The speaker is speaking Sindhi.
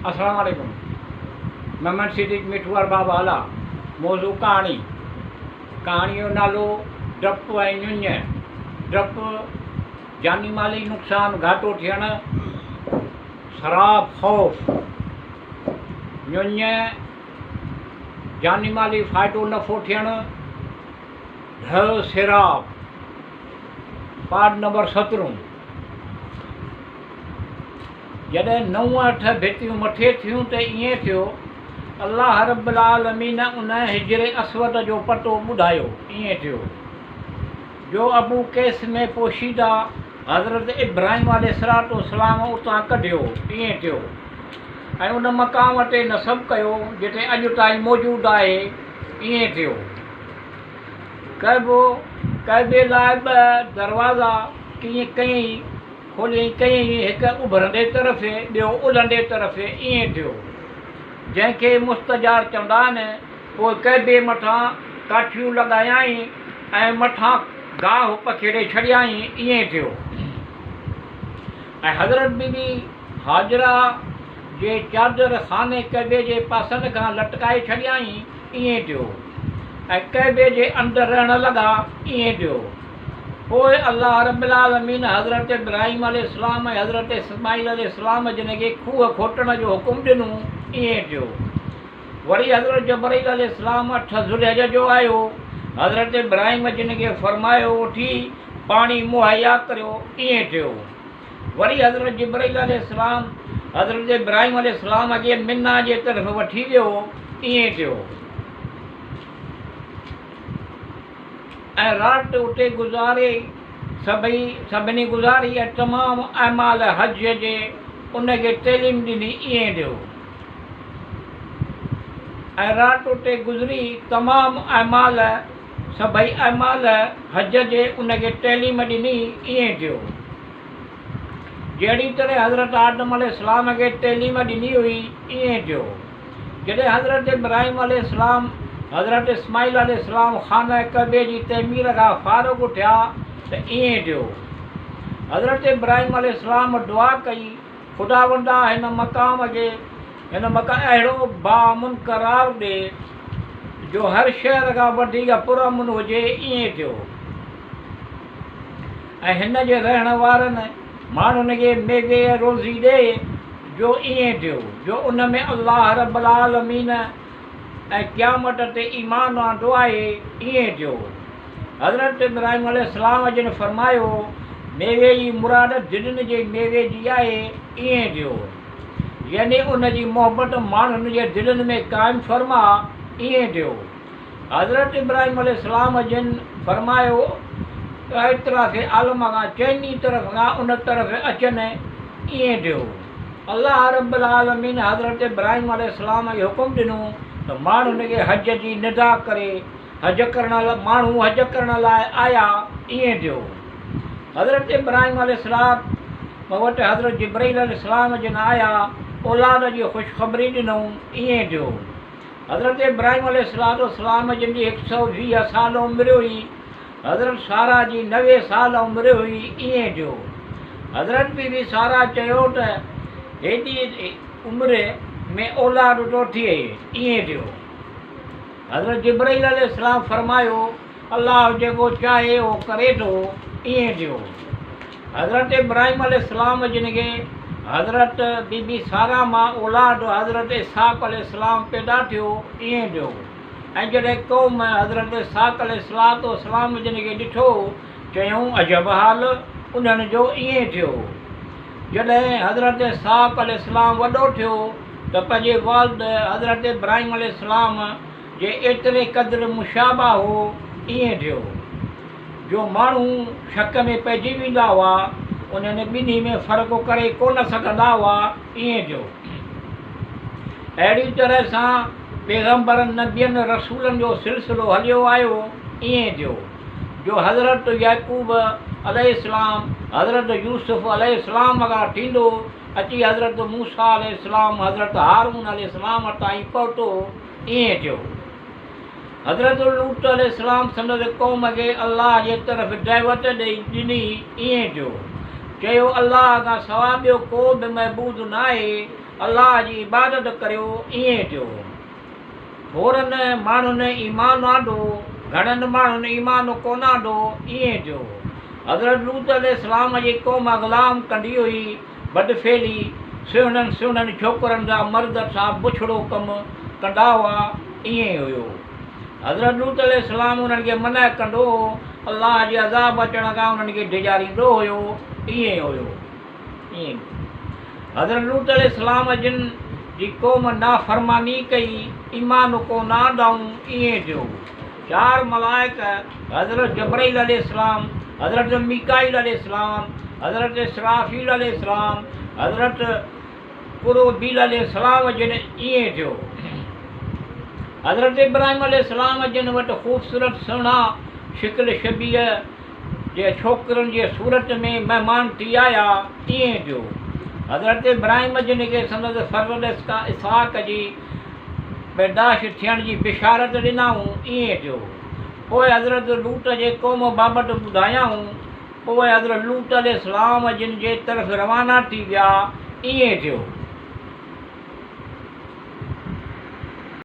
السلام عليڪم محمد صديق مٺو ارباب هالا موضوع ڪهاڻي ڪهاڻي جو نالو ڊپ ۽ ڃڃ ڊپ جاني مالي نقصان گهاٽو ٿيڻ سراب خوف ڃڃ جاني مالي فائدو نفعو ٿيڻ ڍء سيراب پارٽ نمبر سترهون جڏهن نو اٺ ڀتيون مٿي ٿيون ته ائين ٿيو، الله رب العالمين ان حجر اسود جو پتو ٻڌايو، ائين ٿيو، جو ابو قيس ۾ پوشيده حضرت ابراهيم عليه الصلوة والسلام اتان ڪڍيو، ائين ٿيو، ۽ ان مقام تي نصب ڪيو، جتي اڄ تائين موجود آهي، ائين ٿيو. ڪعبو، ڪعبي لاء ٻه دروازا ڪيئن ڪيائين، کوليائين ڪيائين، هڪ اڀرندي طرف، ٻيو الهندي طرف، ائين ٿيو. جنهن کي مستجار چوندا آهن. پوء ڪعبي مٿان ڪاٺيون لڳايائين ۽ مٿان گاهه پکيڙي ڇڏيائين، ائين ٿيو. ۽ حضرت بي بي هاجره جي چادر خانه ڪعبي جي پاسن کان لٽڪائي ڇڏيائين، ائين ٿيو. ۽ ڪعبي جي اندر رهڻ لڳا، ائين ٿيو. پوء الله رب العالمين حضرت ابراهيم عليه السلام ۽ حضرت اسماعيل عليه السلام جن کي کوهه کوٽڻ جو حڪم ڏنو، ائين ٿيو. وري حضرت جبرئيل عليه السلام اٺ ذوالحج جو آيو، حضرت ابراهيم جن کي فرمايو، اٿي پاڻي مهيا ڪريو، ائين ٿيو. وري حضرت جبرئيل عليه السلام حضرت ابراهيم عليه السلام کي منيٰ جي طرف وٺي ويو، ائين ٿيو. ۽ رات اتي گذاري سڀئي سڀني گذاري ۽ تمام اعمال حج جي ان کي تعليم ڏني ائين ٿيو. ۽ رات اتي گذري تمام اعمال سڀئي اعمال حج جي ان کي تعليم ڏني ائين ٿيو. جهڙي طرح حضرت آدم عليه السلام کي تعليم ڏني هئي ائين ٿيو. جڏهن حضرت ابراهيم عليه السلام حضرت اسماعيل عليه السلام خانه ڪعبي جي تعمير کان فارغ ٿيا ته ائين ٿيو. حضرت ابراهيم عليه السلام دعا ڪئي، خداوندا هن مقام کي هن مقام اهڙو باامن قرار ڏي جو هر شهر کان وڌيڪ پرامن هجي ائين ٿيو ۽ هن جي رهڻ وارن ماڻهن کي ميوي ۽ روزي ڏي جو ائين ٿيو جو ان ۾ الله رب العالمين ۽ قيامت تي ايمان آندو آهي ائين ٿيو. حضرت ابراهيم عليه السلام جن فرمايو، ميوي جي مراد دلين جي ميوي جي آهي ائين ٿيو. يعني ان جي محبت ماڻهن جي دلين ۾ قائم فرما ائين ٿيو. حضرت ابراهيم عليه السلام جن فرمايو ته اطراف عالم کان چئني طرف کان ان طرف اچن ائين ٿيو. الله رب العالمين حضرت ابراهيم عليه السلام کي حڪم ڏنو ته ماڻهن کي حج جي ندا ڪري حج ڪرڻ ماڻهو حج ڪرڻ لاء آيا ائين ٿيو. حضرت ابراهيم عليه السلام وٽ حضرت جبرئيل عليه السلام جن آيا اولاد جي خوشخبري ڏنئون ائين ٿيو. حضرت ابراهيم عليه الصلوة والسلام جن جي هڪ سئو 20 سال عمر هئي، حضرت ساره جي 90 سال عمر هئي، ائين ٿيو. حضرت بي بي ساره چيو ته هيڏي عمر ۾ اولاد ٿو ٿئي، ائين ٿيو. حضرت جبرئيل عليه السلام فرمايو، الله جيڪو چاهي اهو ڪري ٿو، ائين ٿيو. حضرت ابراهيم عليه السلام جن کي حضرت بي بي ساره مان اولاد حضرت اسحاق عليه السلام پيدا ٿيو، ائين ٿيو. ۽ جڏهن قوم حضرت اسحاق عليه الصلوة والسلام جن کي ڏٺو، چيائون، عجب حال انهن جو، ائين ٿيو. جڏهن حضرت اسحاق عليه السلام وڏو ٿيو ته پنهنجي والد حضرت ابراهيم عليه السلام جي ايتري قدر مشابه هو، ائين ٿيو. جو ماڻهو شڪ ۾ پئجي ويندا هئا، انهن ٻنهي ۾ فرق ڪري ڪونه سگهندا هئا، ائين ٿيو. اهڙي طرح سان پيغمبرن، نبين، رسولن جو سلسلو هليو آيو، ائين ٿيو، جو حضرت يعقوب عليه السلام حضرت يوسف عليه السلام کان ٿيندو اچي حضرت موسيٰ عليه السلام، حضرت هارون عليه السلام تائين پهتو، ائين ٿيو. حضرت لوط عليه السلام سندس قوم کي الله جي طرف دعوت ڏئي ڏني، ائين ٿيو. چيو، الله کان سوا ٻيو ڪو به معبود ناهي، الله جي عبادت ڪريو، ائين ٿيو. ٿورن ماڻهن ايمان آندو، گهڻن ماڻهن ايمان ڪونه آندو، ائين ٿيو. حضرت لوط عليه السلام جي قوم غلام ڪندي هئي، بدفعلي، سهڻن سهڻن ڇوڪرن سان مرد سان بڇڙو ڪم ڪندا هئا، ائين هيو. حضرت لوط عليه السلام انهن کي منع ڪندو هو، الله جي عذاب اچڻ کان انهن کي ڊيڄاريندو هيو، ائين هيو. ائين حضرت لوط عليه السلام جن جي قوم نافرماني ڪئي، ايمان ڪو نه آندائون، ائين ٿيو. چار ملائڪ حضرت جبرائيل عليه السلام، حضرت ميڪائيل عليه السلام، حضرت اسرافيل عليه السلام، حضرت ڪروبيل عليه السلام جن ائين ٿيو. حضرت ابراهيم عليه السلام جن وٽ خوبصورت سهڻا شڪل شبيهه جي ڇوڪرن جي صورت ۾ مهمان ٿي آيا، ائين ٿيو. حضرت ابراهيم جن کي سندس فرزند اسحاق جي پيدائش ٿيڻ جي بشارت ڏنائون، ائين ٿيو. پوء حضرت لوط جي قوم بابت ٻڌايائون، پوء حضرت لوط عليه السلام جن جي طرف روانا ٿي ويا، ائين ٿيو.